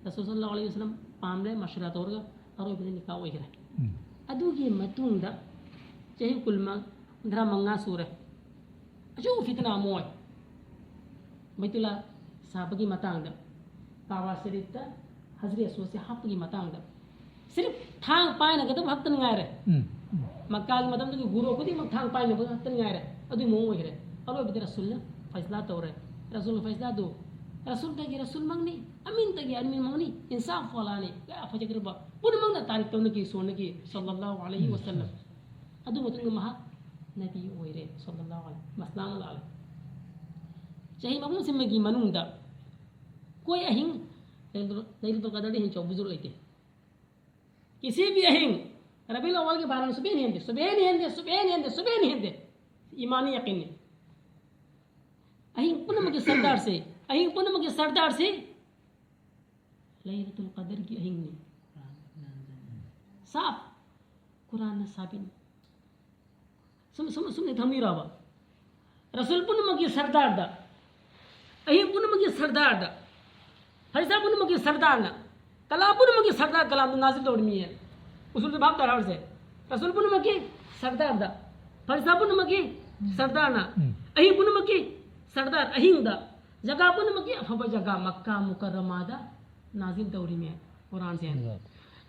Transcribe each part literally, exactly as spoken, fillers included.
ꯔꯁꯨꯜ ꯁꯜꯂꯜꯂꯥꯍꯨ ꯑꯂꯩꯍꯤ ꯋꯥꯁꯜꯂꯝ ꯄꯥꯝꯂꯦ, ꯃꯁꯨꯔꯥ ꯇꯧꯔꯒ ꯑꯔꯣꯏꯕꯗ ꯅꯤꯀꯥ ꯑꯣꯏꯈ꯭ꯔꯦ꯫ ꯑꯗꯨꯒꯤ ꯃꯇꯨꯡꯗ ꯆꯍꯤ ꯀꯨꯟ ꯃꯉꯥ ꯁꯨꯔꯦ꯫ ꯑꯆꯧꯕ ꯐꯤꯇꯅꯥ ꯑꯃ ꯑꯣꯏ꯫ ꯕꯩꯇꯨꯜꯂꯥ ꯁꯥꯕꯒꯤ ꯃꯇꯥꯡꯗ, ꯀꯥꯕꯥ ꯁꯔꯤꯐꯇ ꯍꯖꯔꯤ ꯑꯁꯋꯗꯁꯦ ꯍꯥꯞꯄꯒꯤ ꯃꯇꯥꯡꯗ꯫ ꯁꯤꯔꯐ ꯊꯥꯡ ꯄꯥꯏꯅꯒꯗꯕ ꯈꯛꯇꯅꯤ ꯉꯥꯏꯔꯦ꯫ ꯎꯝ, ꯎꯝ꯫ ꯃꯛꯀꯥꯒꯤ ꯃꯇꯝꯗꯒꯤ ꯒꯨꯔꯨ ꯈꯨꯗꯤꯡꯃꯛ ꯊꯥꯡ ꯄꯥꯏꯅꯕ ꯉꯥꯛꯇꯅꯤ ꯉꯥꯏꯔꯦ꯫ ꯑꯗꯨꯒꯤ ꯃꯑꯣꯡ ꯑꯣꯏꯈ꯭ꯔꯦ꯫ ꯑꯔꯣꯏꯕꯗ ꯔꯁꯨꯜꯅ ꯐꯩꯁꯂꯥ ꯇꯧꯔꯦ꯫ ꯔꯁꯨꯜꯅ ꯐꯩꯁꯂꯥꯗꯨ, ꯔꯁꯨꯜꯗꯒꯤ ꯔꯁꯨꯜꯃꯛꯅꯤ, ꯑꯃꯤꯟꯗꯒꯤ ꯑꯃꯤꯟꯃꯛꯅꯤ, ꯏꯟꯁꯥꯐ ꯋꯥꯂꯥꯅꯤ, ꯀꯌꯥ ꯐꯖꯈ꯭ꯔꯕ, ꯄꯨꯝꯅꯃꯛꯅ ꯇꯥꯔꯤꯐ ꯇꯧꯅꯈꯤ, ꯁꯣꯟꯅꯈꯤ, ꯁꯜꯂꯜꯂꯥꯍꯨ ꯑꯂꯩꯍꯤ ꯋꯥꯁꯜꯂꯝ꯫ ꯑꯗꯨ ꯃꯇꯨꯡꯗ ꯃꯍꯥꯛ ꯅꯕꯤ ꯑꯣꯏꯔꯦ, ꯁꯜꯂꯜꯂꯥꯍꯨ ꯑꯂꯩꯍꯤ, ꯃꯁꯂꯥꯝ ꯂꯥꯛꯑꯦ꯫ ꯆꯍꯤ ꯃꯄꯨꯝ ꯁꯤꯟꯕꯒꯤ ꯃꯅꯨꯡꯗ ꯀꯣꯏ ꯑꯍꯤꯡ ꯂꯩꯂꯥꯇꯨꯜ ꯀꯗꯔꯗꯤ ꯍꯦꯟꯅ ꯆꯥꯎꯕ ꯖꯨꯔ ꯂꯩꯇꯦ꯫ ꯀꯤꯁꯤ ꯚꯤ ꯑꯍꯤꯡ ꯔꯕꯤꯎꯜ ꯑꯋ꯭ꯋꯜꯒꯤ ꯕꯥꯔꯥꯅ ꯁꯨꯞꯍꯦꯟ ꯍꯦꯟꯗꯦ, ꯁꯨꯞꯍꯦꯟ ꯍꯦꯟꯗꯦ, ꯁꯨꯞꯍꯦꯟ ꯍꯦꯟꯗꯦ, ꯁꯨꯞꯍꯦꯟ ꯍꯦꯟꯗꯦ꯫ ꯏꯃꯥꯅꯤ ꯌꯥꯀꯤꯟꯅꯤ꯫ ꯑꯍꯤꯡ ꯄꯨꯝꯅꯃꯛꯀꯤ ꯁꯔꯗꯥꯔꯁꯤ, ꯑꯍꯤꯡ ꯄꯨꯝꯅꯃꯛꯀꯤ ꯁꯔꯗꯥꯔꯁꯤ ꯂꯩꯂꯥꯇꯨꯜ ꯀꯗꯔꯒꯤ ꯑꯍꯤꯡꯅꯤ꯫ ꯁꯥꯐ ꯀꯨꯔꯥꯟꯅ ꯁꯥꯕꯤꯅꯤ꯫ ꯁꯨꯝ, ꯁꯨꯝ, ꯁꯨꯝ ꯊꯝꯕꯤꯔꯕ? ꯔꯁꯨꯜ ꯄꯨꯝꯅꯃꯛꯀꯤ ꯁꯔꯗꯥꯔꯗ, ꯑꯍꯤꯡ ꯄꯨꯝꯅꯃꯛꯀꯤ ꯁꯔꯗꯥꯔꯗ, ꯐꯔꯤꯁꯇꯥ ꯄꯨꯝꯅꯃꯛꯀꯤ ꯁꯔꯗꯥꯔꯅ, ꯀꯂꯥꯝ ꯄꯨꯝꯅꯃꯛꯀꯤ ꯁꯔꯗꯥꯔ ꯀꯂꯥꯝꯗꯨ ꯅꯥꯖꯤꯜ ꯇꯧꯔꯤꯃꯤ꯫ ꯎꯁꯨꯜꯗ ꯚꯥꯞ ꯇꯥꯔꯦ ꯍꯥꯏꯔꯤꯁꯦ꯫ ꯔꯁꯨꯜ ꯄꯨꯝꯅꯃꯛꯀꯤ ꯁꯔꯗꯥꯔꯗ, ꯐꯔꯤꯁꯇꯥ ꯄꯨꯝꯅꯃꯛꯀꯤ ꯁꯔꯗꯥꯔꯅ, ꯎꯝ꯫ ꯑꯍꯤꯡ ꯄꯨꯝꯅꯃꯛꯀꯤ ꯁꯔꯗꯥꯔ, ꯑꯍꯤꯡꯗ ꯖꯒꯥ ꯄꯨꯝꯅꯃꯛꯀꯤ ꯑꯐꯕ ꯖꯒꯥ ꯃꯛꯀꯥ ꯃꯨꯀꯔꯔꯃꯥꯗ ꯅꯥꯖꯤꯜ ꯇꯧꯔꯤꯃꯦ ꯀꯨꯔꯥꯟꯁꯦ꯫ ꯎꯝ꯫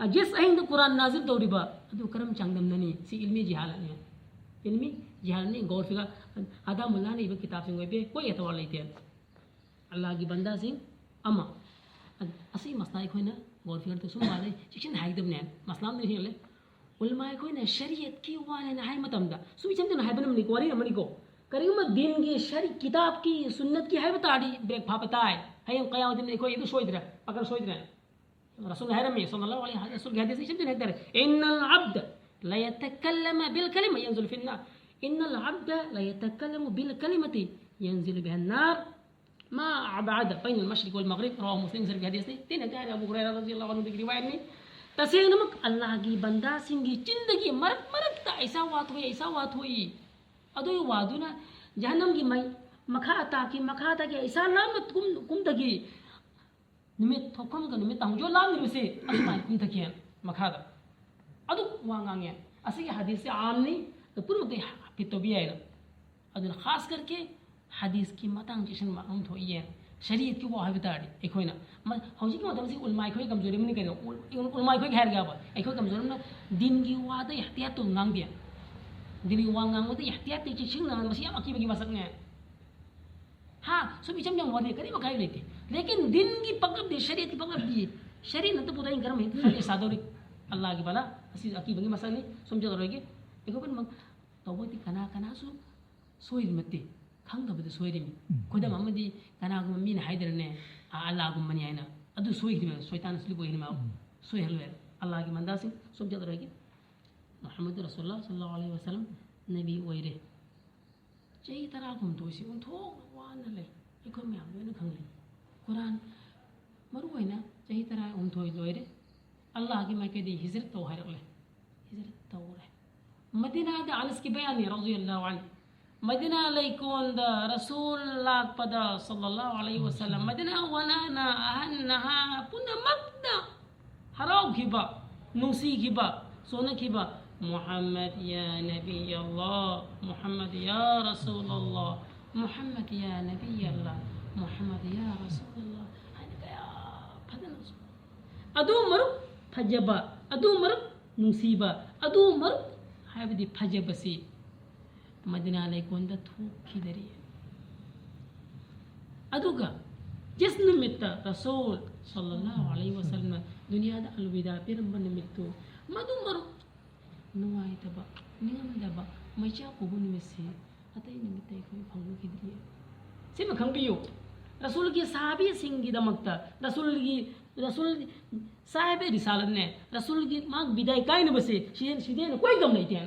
ꯑ, ꯌꯦꯁ, ꯑꯍꯤꯡꯗ ꯀꯨꯔꯥꯟ ꯅꯥꯖꯤꯜ ꯇꯧꯔꯤꯕ ꯑꯗꯨ ꯀꯔꯝ ꯆꯥꯡꯗꯝꯅꯅꯤ? ꯁꯤ ꯏꯜꯃꯤ ꯖꯤꯍꯥꯂꯠꯅꯤ꯫ ꯏꯜꯃꯤ ꯖꯤꯍꯥꯂꯠꯅꯤ꯫ ꯒꯧꯔ ꯐꯤꯒꯔ ꯑꯗꯥ ꯃꯨꯜꯂꯥꯅ ꯏꯕ ꯀꯤꯇꯥꯕꯁꯤꯡ ꯑꯣꯏꯕ ꯌꯥꯏ, ꯀꯣꯏ ꯑꯦꯇꯋꯥꯔ ꯂꯩꯇꯦ꯫ ꯑꯜꯂꯥꯍꯒꯤ ꯕꯟꯗꯥꯁꯤꯡ ꯑꯃ꯫ ꯑꯁꯤ ꯃꯁꯂꯥ ꯑꯩꯈꯣꯏꯅ ꯒꯧꯔ ꯐꯤꯒꯔꯗ ꯁꯨꯝ ꯋꯥꯗꯩ ꯆꯦꯛꯁꯤꯟ ꯍꯥꯏꯒꯗꯕꯅꯦ꯫ ꯃꯁꯂꯥ ꯑꯃꯗꯤ ꯍꯦꯜꯂꯦ꯫ ꯎꯂꯃꯥ ꯑꯩꯈꯣꯏꯅ ꯁꯔꯤꯌꯠꯀꯤ ꯋꯥꯅꯦꯅ ꯍꯥꯏ ꯃꯇꯝꯗ, ꯁꯨꯝ ꯏꯆꯝ ꯆꯝꯅ ꯍꯥꯏꯕ ꯅꯝꯅꯤꯀꯣ, ꯋꯥꯔꯤ ꯑꯃꯅꯤꯀꯣ꯫ ꯀꯔꯤꯒꯨꯝꯕ ꯗꯤꯟꯒꯤ ꯁꯔꯤ-, ꯀꯤꯇꯥꯕꯀꯤ, ꯁꯨꯟꯅꯠꯀꯤ ꯍꯥꯏꯕ ꯇꯥꯔꯗꯤ ꯕ꯭ꯔꯦꯛ ꯐꯥꯕ ꯇꯥꯏ꯫ ꯍꯌꯦꯡ ꯀꯌꯥꯃꯠ ꯗꯤꯟ ꯑꯩꯈꯣꯏ ꯑꯗꯨ ꯁꯣꯏꯗ꯭ꯔꯦ, ꯄꯥꯀꯔ ꯁꯣꯏꯗ꯭ꯔꯦ꯫ ꯔꯁꯨꯜꯅ ꯍꯥꯏꯔꯝꯃꯤ, ꯁꯜꯂꯜꯂꯥꯍꯨ ꯑꯂꯩꯍꯤ ꯋꯥꯁꯜꯂꯝ, ꯔꯁꯨꯜꯒꯤ ꯍꯗꯤꯁ ꯏꯆꯝ ꯆꯝꯅ ꯍꯥꯏꯇꯥꯔꯦ, "إن العبد ليتكلم بالكلمة ينزل في النار." إن العبد ليتكلم بالكلمة ينزل بها النار. ما أبعد بين المشرق والمغرب، رواه مسلم. ꯁꯔꯤꯐ ꯍꯗꯤꯁꯅꯤ꯫ ꯇꯤꯟ ꯍꯥꯏꯇꯥꯔꯦ, ꯑꯕꯨ ꯍꯨꯔꯥꯏꯔꯥ ꯔꯗꯤꯌꯜꯂꯥꯍꯨ ꯑꯟꯍꯨꯗꯒꯤ ꯔꯤꯋꯥꯌꯠꯅꯤ꯫ ꯇꯁꯦꯡꯅꯃꯛ ꯑꯜꯂꯥꯍꯒꯤ ꯕꯟꯗꯥꯁꯤꯡꯒꯤ ꯆꯤꯟꯗꯒꯤ ꯃꯔꯛ ꯃꯔꯛꯇ ꯑꯩꯁꯥ ꯋꯥ ꯊꯣꯛꯏ, ꯑꯩꯁꯥ ꯋꯥ ꯊꯣꯛꯏ꯫ ꯑꯗꯨꯒꯤ ꯋꯥꯗꯨꯅ ꯖꯍꯟꯅꯝꯒꯤ ꯃꯩ ꯃꯈꯥ ꯇꯥꯈꯤ, ꯃꯈꯥ ꯇꯥꯈꯤ, ꯑꯩꯁꯥ ꯂꯥꯞꯅ ꯀꯨꯝ-, ꯀꯨꯝꯊꯈꯤ꯫ ꯅꯨꯃꯤꯠ ꯊꯣꯛꯐꯝꯒ ꯅꯨꯃꯤꯠ ꯇꯥꯍꯧꯖꯣ ꯂꯥꯝꯂꯤꯕꯁꯦ ꯑꯁꯨꯃꯥꯏꯅ ꯀꯨꯝꯊꯈꯤ ꯍꯥꯏꯅ ꯃꯈꯥꯗ꯫ ꯑꯗꯨ ꯋꯥ ꯉꯥꯡꯉꯦ꯫ ꯑꯁꯤꯒꯤ ꯍꯗꯤꯁꯁꯦ ꯑꯥꯝꯅꯤ, ꯑꯗꯨ ꯄꯨꯝꯅꯃꯛꯇ ꯐꯤꯠ ꯇꯧꯕ ꯌꯥꯏꯅ꯫ ꯑꯗꯨꯅ ꯈꯥꯁ ꯀꯔꯀꯦ ꯍꯗꯤꯁꯀꯤ ꯃꯇꯥꯡ ꯆꯦꯛꯁꯤꯟꯕ ꯑꯃ ꯊꯣꯛꯏꯌꯦ꯫ ꯁꯔꯤꯌꯠꯀꯤ ꯋꯥ ꯍꯥꯏꯕ ꯇꯥꯔꯗꯤ ꯑꯩꯈꯣꯏꯅ ꯃ-, ꯍꯧꯖꯤꯛꯀꯤ ꯃꯇꯝꯁꯤ ꯎꯂꯃꯥ ꯑꯩꯈꯣꯏ ꯀꯝꯖꯣꯔꯤ ꯑꯃꯅꯤ ꯀꯩꯅꯣ꯫ ꯎꯜ-, ꯎꯂꯃꯥ ꯑꯩꯈꯣꯏꯒꯤ ꯍꯥꯏꯔꯒꯕ ꯑꯩꯈꯣꯏ ꯀꯝꯖꯣꯔꯤ ꯑꯃꯅ ꯗꯤꯟꯒꯤ ꯋꯥꯗ ꯏꯍꯇꯤꯌꯥꯠ ꯇꯧ ꯉꯥꯡꯗꯦ꯫ ꯗꯤꯟꯒꯤ ꯋꯥ ꯉꯥꯡꯕꯗ ꯏꯍꯇꯤꯌꯥꯠ ꯇꯧ ꯆꯦꯛꯁꯤꯟꯅ ꯉꯥꯡꯕꯁꯤ ꯌꯥꯝ ꯑꯀꯤꯕꯒꯤ ꯃꯁꯛꯅꯦ꯫ ꯍꯥ, ꯁꯨꯝ ꯏꯆꯝ ꯆꯝꯕ ꯋꯥꯔꯤ ꯀꯔꯤꯝ ꯑꯀꯥꯏꯕ ꯂꯩꯇꯦ꯫ ꯂꯦꯀꯤꯟ ꯗꯤꯟꯒꯤ ꯄꯥꯡꯒꯞꯇꯤ, ꯁꯔꯤꯌꯠꯀꯤ ꯄꯥꯡꯒꯞꯇꯤ, ꯁꯔꯤꯌꯠ ꯅꯠꯇꯕ ꯄꯣꯠ ꯑꯩꯅ ꯀꯔꯝ ꯍꯦꯟꯅ ꯁꯔꯤꯌꯠ ꯁꯥꯗꯧꯔꯤ? ꯑꯜꯂꯥꯍꯒꯤ ꯕꯂꯥ, ꯑꯁꯤ ꯑꯀꯤꯕꯒꯤ ꯃꯁꯛꯅꯤ꯫ ꯁꯨꯝ ꯆꯠꯂꯔꯣꯏꯒꯦ꯫ ꯑꯩꯈꯣꯏ ꯄꯨꯝꯅꯃꯛ ꯇꯧꯕꯗꯤ ꯀꯅꯥ ꯀꯅꯥꯁꯨ ꯁꯣꯏꯔꯤ ꯅꯠꯇꯦ, ꯈꯪꯗꯕꯗ ꯁꯣꯏꯔꯤꯃꯤ꯫ ꯎꯝ꯫ ꯈꯨꯗꯝ ꯑꯃꯗꯤ ꯀꯅꯥꯒꯨꯝꯕ ꯃꯤꯅ ꯍꯥꯏꯗ꯭ꯔꯅꯦ, "ꯑꯥ, ꯑꯜꯂꯥꯍꯒꯨꯝꯕꯅꯤ" ꯍꯥꯏꯅ꯫ ꯑꯗꯨ ꯁꯣꯏꯈ꯭ꯔꯤꯕ, ꯁꯣꯏꯇꯥꯟꯅ ꯁꯤꯂꯤꯕ ꯑꯣꯏꯈ꯭ꯔꯤꯕ꯫ ꯎꯝ꯫ ꯁꯣꯏꯍꯜꯂꯣꯏ꯫ ꯑꯜꯂꯥꯍꯒꯤ ꯃꯟꯗꯥꯁꯤꯡ ꯁꯨꯝ ꯆꯠꯂꯔꯣꯏꯒꯦ꯫ ꯃꯨꯍꯝꯃꯗ ꯔꯁꯨꯜꯂꯥꯍ ꯁꯜꯂꯜꯂꯥꯍꯨ ꯑꯂꯩꯍꯤ ꯋꯁꯜꯂꯝ ꯅꯕꯤ ꯑꯣꯏꯔꯦ꯫ ꯆꯍꯤ ꯇꯔꯥ ꯀꯨꯟꯍꯨꯝꯗꯣꯏꯁꯤ ꯑꯣꯟꯊꯣꯛꯅ ꯋꯥꯅ ꯂꯩ꯫ ꯑꯩꯈꯣꯏ ꯃꯌꯥꯝ ꯂꯣꯏꯅ ꯈꯪꯂꯤ꯫ ꯀꯨꯔꯥꯟ, ꯃꯔꯨ ꯑꯣꯏꯅ ꯆꯍꯤ ꯇꯔꯥꯍꯨꯝꯗꯣꯏ ꯂꯣꯏꯔꯦ꯫ ꯑꯜꯂꯥꯍꯒꯤ ꯃꯥꯏꯀꯩꯗꯒꯤ ꯍꯤꯖꯔꯠ ꯇꯧ ꯍꯥꯏꯔꯛꯂꯦ꯫ ꯍꯤꯖꯔꯠ ꯇꯧꯔꯦ꯫ ꯃꯗꯤꯅꯥꯗ ꯑꯅꯁꯀꯤ ꯕꯌꯥꯟꯅꯤ ꯔꯗꯤꯌꯜꯂꯥꯍꯨ ꯑꯟꯍꯨ꯫ ꯃꯗꯤꯅꯥ ꯂꯩꯀꯣꯟꯗ ꯔꯁꯨꯜ ꯂꯥꯛꯄꯗ ꯁꯜꯂꯜꯂꯥꯍꯨ ꯑꯂꯩꯍꯤ ꯋꯁꯜꯂꯝ, ꯃꯗꯤꯅꯥ ꯋꯥꯂꯥꯅ, ꯑꯍꯟ ꯅꯍꯥ ꯄꯨꯝꯅꯃꯛꯇ ꯍꯔꯥꯎꯈꯤꯕ, ꯅꯨꯡꯁꯤꯈꯤꯕ, ꯁꯣꯟꯅꯈꯤꯕ, "ꯃꯨꯍꯝꯃꯗ ꯌꯥ ꯅꯕꯤ ꯑꯜꯂꯥꯍ, ꯃꯨꯍꯝꯃꯗ ꯌꯥ ꯔꯁꯨꯜ ꯑꯜꯂꯥꯍ, ꯃꯨꯍꯝꯃꯗ ꯌꯥ ꯅꯕꯤ ꯑꯜꯂꯥꯍ, ꯃꯨꯍꯝꯃꯗ ꯌꯥ ꯔꯁꯨꯜ ꯑꯜꯂꯥꯍ" ꯍꯥꯏꯅ ꯀꯌꯥ ꯐꯖꯅ꯫ ꯑꯗꯨ ꯃꯔꯨꯞ ꯐꯖꯕ, ꯑꯗꯨ ꯃꯔꯨꯞ ꯅꯨꯡꯁꯤꯕ, ꯑꯗꯨ ꯃꯔꯨꯞ ꯍꯥꯏꯕꯗꯤ ꯐꯖꯕꯁꯤ ꯃꯗꯤꯅꯥ ꯂꯩꯀꯣꯟꯗ ꯊꯣꯛꯈꯤꯗꯔꯤ꯫ ꯑꯗꯨꯒ ꯖꯁ ꯅꯨꯃꯤꯠꯇ ꯔꯁꯨꯜ ꯁꯜꯂꯜꯂꯥꯍꯨ ꯑꯂꯩꯍꯤ ꯋꯁꯜꯂꯝꯅ ꯗꯨꯅꯤꯌꯥꯗ ꯑꯜꯋꯤꯗꯥ ꯄꯤꯔꯝꯕ ꯅꯨꯃꯤꯠꯇꯨ, ꯃꯗꯨ ꯃꯔꯨꯞ ꯅꯨꯡꯉꯥꯏꯇꯕ, ꯅꯤꯡꯉꯝꯗꯕ, ꯃꯩꯆꯥꯛ ꯄꯨꯕ ꯅꯨꯃꯤꯠꯁꯤ ꯑꯇꯩ ꯅꯨꯃꯤꯠꯇ ꯑꯩꯈꯣꯏ ꯐꯪꯂꯨꯈꯤꯗ꯭ꯔꯤ꯫ ꯁꯤꯃ ꯈꯪꯕꯤꯌꯨ, ꯔꯁꯨꯜꯒꯤ ꯁꯍꯥꯕꯤꯁꯤꯡꯒꯤꯗꯃꯛꯇ, ꯔꯁꯨꯜꯒꯤ, ꯔꯁꯨꯜ ꯁꯥꯍꯤꯕ ꯔꯤꯁꯥꯂꯠꯅꯦ, ꯔꯁꯨꯜꯒꯤ ꯃꯥꯒꯤ ꯕꯤꯗꯥꯏ ꯀꯥꯏꯅꯕꯁꯦ ꯁꯤꯗꯩ, ꯁꯤꯗꯩ ꯍꯦꯟꯅ ꯀꯣꯏ ꯉꯝ ꯂꯩꯇꯦ꯫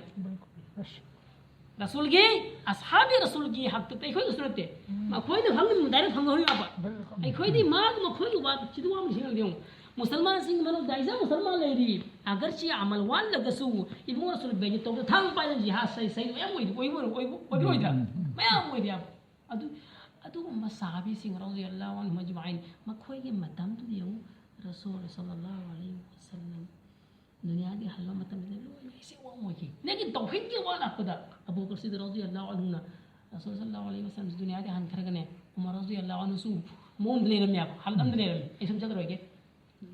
ꯔꯁꯨꯜꯒꯤ, ꯑꯁꯍꯥꯕꯤ ꯔꯁꯨꯜꯒꯤ ꯍꯛꯇ ꯑꯩꯈꯣꯏꯅꯁꯨ ꯅꯠꯇꯦ꯫ ꯎꯝ꯫ ꯃꯈꯣꯏꯅ ꯈꯪ-, direct ꯈꯪꯍꯧ ꯌꯥꯕ꯫ ꯕꯤꯜꯀꯨꯜ꯫ ꯑꯩꯈꯣꯏꯗꯤ ꯃꯥꯒꯤ ꯃꯈꯣꯏꯒꯤ ꯋꯥ, ꯁꯤꯗ ꯋꯥ ꯑꯃ ꯁꯤꯖꯤꯟꯅꯗꯦ ꯌꯦꯡꯉꯨ꯫ ꯃꯨꯁꯜꯃꯥꯟꯁꯤꯡꯒꯤ ꯃꯔꯛꯇ ꯑꯩꯁꯥ ꯃꯨꯁꯜꯃꯥꯟ ꯂꯩꯔꯤ꯫ ꯑꯒꯔꯆꯤ ꯑꯃꯜ ꯋꯥꯠꯂꯒꯁꯨ ꯏꯕꯨꯡꯉꯣ ꯔꯁꯨꯜ ꯕꯦꯖꯤꯠ ꯇꯧꯗ ꯊꯥꯡ ꯄꯥꯏꯅ ꯖꯤꯍꯥꯗ ꯁꯩ-, ꯁꯩ ꯃꯌꯥꯝ ꯑꯣꯏꯗꯤ-, ꯑꯣꯏꯕ-, ꯑꯣꯏꯕ-, ꯑꯣꯏꯕ-, ꯑꯣꯏꯗ꯭ꯔꯣꯏꯗ꯭ꯔꯥ? ꯎꯝ, ꯎꯝ꯫ ꯃꯌꯥꯝ ꯑꯣꯏꯗꯤ ꯌꯥꯕ꯫ ꯑꯗꯨ, ꯑ-, ꯑꯗꯨꯒꯨꯝꯕ ꯁꯍꯥꯕꯤꯁꯤꯡ ꯔꯗꯤꯌꯜꯂꯥꯍꯨ ꯑꯟꯍꯨꯝ ꯑꯖꯃꯥꯏꯟ, ꯃꯈꯣꯏꯒꯤ ꯃꯇꯝꯗꯨꯗ ꯌꯦꯡꯉꯨ, ꯔꯁꯨꯜ ꯁꯜꯂꯜꯂꯥꯍꯨ ꯑꯂꯩꯍꯤ ꯋꯁꯜꯂꯝ ꯗꯨꯅꯤꯌꯥꯗꯒꯤ ꯍꯜꯕ ꯃꯇꯝꯗ ꯂꯣꯏꯅ ꯏꯁꯤꯡ ꯋꯥꯡ ꯑꯣꯏꯈꯤ꯫ ꯅꯪꯒꯤ ꯇꯧꯍꯤꯗꯀꯤ ꯋꯥ ꯂꯥꯛꯄꯗ ꯑꯕꯨ ꯕꯀꯔ ꯁꯤꯗꯤꯛ ꯔꯗꯤꯌꯜꯂꯥꯍꯨ ꯑꯟꯍꯨꯅ ꯔꯁꯨꯜ ꯁꯜꯂꯜꯂꯥꯍꯨ ꯑꯂꯩꯍꯤ ꯋꯁꯜꯂꯝ ꯗꯨꯅꯤꯌꯥꯗꯒꯤ ꯍꯟꯈ꯭ꯔꯒꯅꯦ, ꯎꯃꯔ ꯔꯗꯤꯌꯜꯂꯥꯍꯨ ꯑꯟꯍꯨꯁꯨ ꯃꯑꯣꯡꯗ ꯂꯩꯔꯝꯃꯦꯕ, ꯍꯜꯂꯝꯗ ꯂꯩꯔꯝꯃꯦ, ꯑꯩ ꯁꯨꯝ ꯆꯠꯈ꯭ꯔꯣꯏꯒꯦ꯫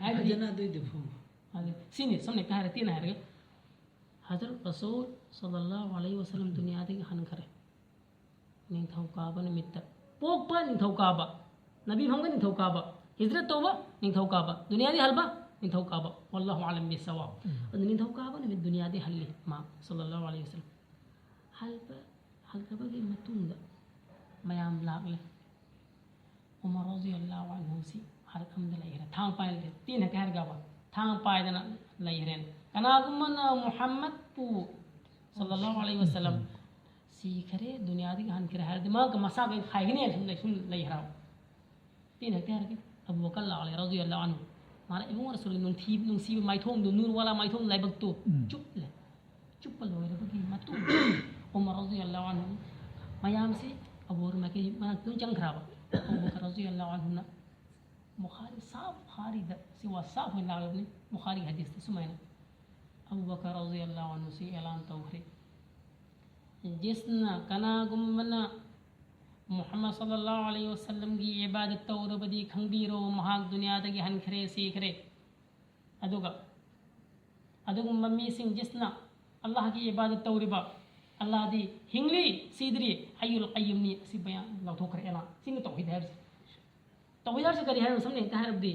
ꯍꯥꯏꯕꯗꯤ ꯐꯖꯅ ꯑꯗꯨꯏꯗꯨ ꯐꯥꯎꯕ꯫ ꯑꯗꯨ ꯁꯤꯅꯤ, ꯁꯝꯅ ꯍꯦꯛꯇ ꯍꯥꯏꯔ, ꯇꯦꯟꯅ ꯍꯥꯏꯔꯒ, ꯍꯖꯔꯠ ꯔꯁꯨꯜ ꯁꯜꯂꯜꯂꯥꯍꯨ ꯑꯂꯩꯍꯤ ꯋꯁꯜꯂꯝ ꯗꯨꯅꯤꯌꯥꯗꯒꯤ ꯍꯟꯈ꯭ꯔꯦ꯫ ꯅꯤꯡꯊꯧꯀꯥꯕ ꯅꯨꯃꯤꯠꯇ, ꯄꯣꯛꯄ ꯅꯤꯡꯊꯧꯀꯥꯕ, ꯅꯕꯤ ꯐꯪꯕ ꯅꯤꯡꯊꯧꯀꯥꯕ, ꯍꯤꯖ꯭ꯔꯠ ꯇꯧꯕ ꯅꯤꯡꯊꯧꯀꯥꯕ, ꯗꯨꯅꯤꯌꯥꯗꯤ ꯍꯜꯕ ꯅꯤꯡꯊꯧꯀꯥꯕ꯫ ꯋꯜꯂꯥꯍꯨ ꯑꯂꯝ ꯕꯤꯁꯁꯋꯥꯕ꯫ ꯎꯝ꯫ ꯑꯗꯨ ꯅꯤꯡꯊꯧꯀꯥꯕ ꯅꯨꯃꯤꯠ ꯗꯨꯅꯤꯌꯥꯗꯤ ꯍꯜꯂꯤ ꯃꯥ, ꯁꯜꯂꯜꯂꯥꯍꯨ ꯑꯂꯩꯍꯤ ꯋꯁꯜꯂꯝ꯫ ꯍꯜꯕ, ꯍꯜꯂꯕꯒꯤ ꯃꯇꯨꯡꯗ ꯃꯌꯥꯝ ꯂꯥꯛꯂꯦ꯫ ꯎꯃꯔ ꯔꯗꯤꯌꯜꯂꯥꯍꯨ ꯑꯟꯍꯨꯁꯤ ꯍꯔꯛ ꯑꯃꯗ ꯂꯩꯈ꯭ꯔꯦ꯫ ꯊꯥꯡ ꯄꯥꯏꯔ ꯂꯩ-, ꯇꯦꯟꯅ ꯍꯦꯛꯇ ꯍꯥꯏꯔꯒꯕ, ꯊꯥꯡ ꯄꯥꯏꯗꯅ ꯂꯩꯈ꯭ꯔꯦ꯫ ꯀꯅꯥꯒꯨꯝꯕꯅ ꯃꯨꯍꯝꯃꯗꯄꯨ ꯁꯜꯂꯜꯂꯥꯍꯨ ꯑꯂꯩꯍꯤ ꯋꯁꯜꯂꯝ ꯁꯤꯈꯔꯦ, ꯗꯨꯅꯤꯌꯥꯗꯒꯤ ꯍꯟꯈ꯭ꯔꯦ ꯍꯥꯏꯔꯗꯤ ꯃꯥꯒ ꯃꯁꯥꯒ ꯈꯥꯏꯒꯅꯤ ꯍꯥꯏꯅ ꯁꯨꯝ ꯂꯩ-, ꯁꯨꯝ ꯂꯩꯈ꯭ꯔꯕ꯫ ꯇꯦꯟꯅ ꯍꯦꯛꯇ ꯍꯥꯏꯔꯒꯦ, ꯑꯕꯨ ꯕꯀꯔ ꯂꯥꯛꯂꯦ ꯔꯗꯤꯌꯜꯂꯥꯍꯨ ꯑꯟꯍꯨ꯫ ꯃꯥꯅ ꯏꯕꯨꯡꯉꯣ ꯔꯁꯨꯜꯒꯤ ꯅꯨꯡꯊꯤ-, ꯅꯨꯡꯁꯤꯕ ꯃꯥꯏꯊꯣꯡꯗꯣ, ꯅꯨꯔ ꯋꯥꯂꯥ ꯃꯥꯏꯊꯣꯡ ꯂꯥꯏꯕꯛꯇꯣ ꯎꯝ꯫ ꯆꯨꯞꯂꯦ꯫ ꯆꯨꯞꯄ ꯂꯣꯏꯔꯕꯒꯤ ꯃꯇꯨꯡꯗ ꯎꯃꯔ ꯔꯗꯤꯌꯜꯂꯥꯍꯨ ꯑꯟꯍꯨ ꯃꯌꯥꯝꯁꯤ ꯑꯕꯨ ꯕꯀꯔ ꯃꯥꯏꯀꯩ ꯃꯅꯥꯛꯇ ꯂꯣꯏ ꯆꯪꯈ꯭ꯔꯕ꯫ ꯑꯕꯨ ꯕꯀꯔ ꯔꯗꯤꯌꯜꯂꯥꯍꯨ ꯑꯟꯍꯨꯅ ꯕꯨꯈꯥꯔꯤ ꯁꯥꯐ ꯕꯨꯈꯥꯔꯤꯗ, ꯁꯤ ꯋꯥ ꯁꯥꯐ ꯑꯣꯏꯅ ꯂꯥꯛꯂꯕꯅꯤ, ꯕꯨꯈꯥꯔꯤꯒꯤ ꯍꯗꯤꯁꯇ ꯁꯨꯃꯥꯏꯅ ꯑꯕꯨ ꯕꯀꯔ ꯔꯗꯤꯌꯜꯂꯥꯍꯨ ꯑꯟꯍꯨꯁꯤ ꯑꯦꯂꯥꯟ ꯇꯧꯈ꯭ꯔꯦ꯫ ꯖꯤꯁꯅ, ꯀꯅꯥꯒꯨꯝꯕꯅ ꯃꯨꯍꯝꯃꯗ ꯁꯜꯂꯜꯂꯥꯍꯨ ꯑꯂꯩꯍꯤ ꯋꯁꯜꯂꯝꯒꯤ ꯏꯕꯥꯗꯠ ꯇꯧꯔꯕꯗꯤ ꯈꯪꯕꯤꯔꯣ, ꯃꯍꯥꯛ ꯗꯨꯅꯤꯌꯥꯗꯒꯤ ꯍꯟꯈ꯭ꯔꯦ, ꯁꯤꯈ꯭ꯔꯦ꯫ ꯑꯗꯨꯒ ꯑꯗꯨꯒꯨꯝꯕ ꯃꯤꯁꯤꯡ ꯖꯤꯁꯅ ꯑꯜꯂꯥꯍꯒꯤ ꯏꯕꯥꯗꯠ ꯇꯧꯔꯤꯕ, ꯑꯜꯂꯥꯍꯗꯤ ꯍꯤꯡꯂꯤ, ꯁꯤꯗ꯭ꯔꯤ, ꯍꯩꯌꯨꯜ ꯀꯩꯌꯨꯝꯅꯤ, ꯑꯁꯤ ꯕꯌꯥꯟ ꯂꯥꯎꯊꯣꯛꯈ꯭ꯔꯦ ꯑꯦꯂꯥꯟ꯫ ꯁꯤꯅꯤ ꯇꯧꯍꯤꯗ ꯍꯥꯏꯕꯁꯦ꯫ ꯇꯧꯍꯤꯗ ꯍꯥꯏꯕꯁꯤ ꯀꯔꯤ ꯍꯥꯏꯕꯅꯣ? ꯁꯝꯅ ꯍꯦꯛꯇ ꯍꯥꯏꯔꯕꯗꯤ,